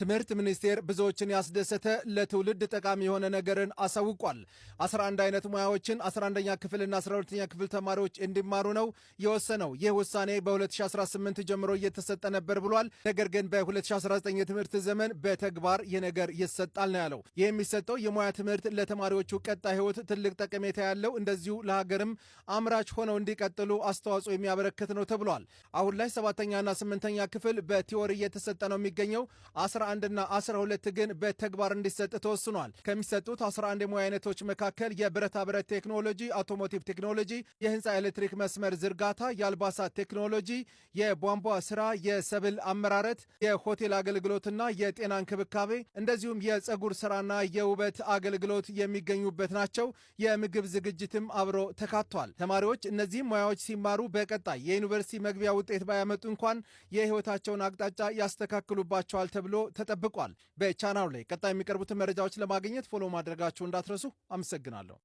ትምህርት ሚኒስቴር ብዙዎችን ያስደሰተ፣ ለትውልድ ጠቃሚ የሆነ ነገርን አሳውቋል። 11 አይነት ሙያዎችን 11ኛ ክፍልና 12ኛ ክፍል ተማሪዎች እንዲማሩ ነው የወሰነው። ይህ ውሳኔ በ2018 ጀምሮ እየተሰጠ ነበር ብሏል። ነገር ግን በ2019 የትምህርት ዘመን በተግባር ይህ ነገር ይሰጣል ነው ያለው። ይህ የሚሰጠው የሙያ ትምህርት ለተማሪዎቹ ቀጣይ ሕይወት ትልቅ ጠቀሜታ ያለው፣ እንደዚሁ ለሀገርም አምራች ሆነው እንዲቀጥሉ አስተዋጽኦ የሚያበረክት ነው ተብሏል። አሁን ላይ ሰባተኛና ስምንተኛ ክፍል በ theory እየተሰጠ ነው የሚገኘው። 11ና 12 ግን በተግባር እንዲሰጥ ተወስኗል። ከሚሰጡት 11 የሙያ አይነቶች መካከል የብረታ ብረት ቴክኖሎጂ፣ automotive ቴክኖሎጂ፣ የህንፃ ኤሌክትሪክ መስመር ዝርጋታ፣ የአልባሳት ቴክኖሎጂ፣ የቧንቧ ስራ፣ የሰብል አመራረት፣ የሆቴል አገልግሎትና የጤና እንክብካቤ እንደዚሁም የጸጉር ስራና የውበት አገልግሎት የሚገኙበት ናቸው። የምግብ ዝግጅትም አብሮ ተካቷል። ተማሪዎች እነዚህም ሙያዎች ሲማሩ በቀጣይ የዩኒቨርሲቲ መግቢያ ውጤት ባያመጡ እንኳን የህይወታቸውን አቅጣጫ ያስተካክሉባቸዋል ተብሎ ተጠብቋል። በቻናሉ ላይ ቀጣይ የሚቀርቡትን መረጃዎች ለማግኘት follow ማድረጋችሁ እንዳትረሱ። አመሰግናለሁ።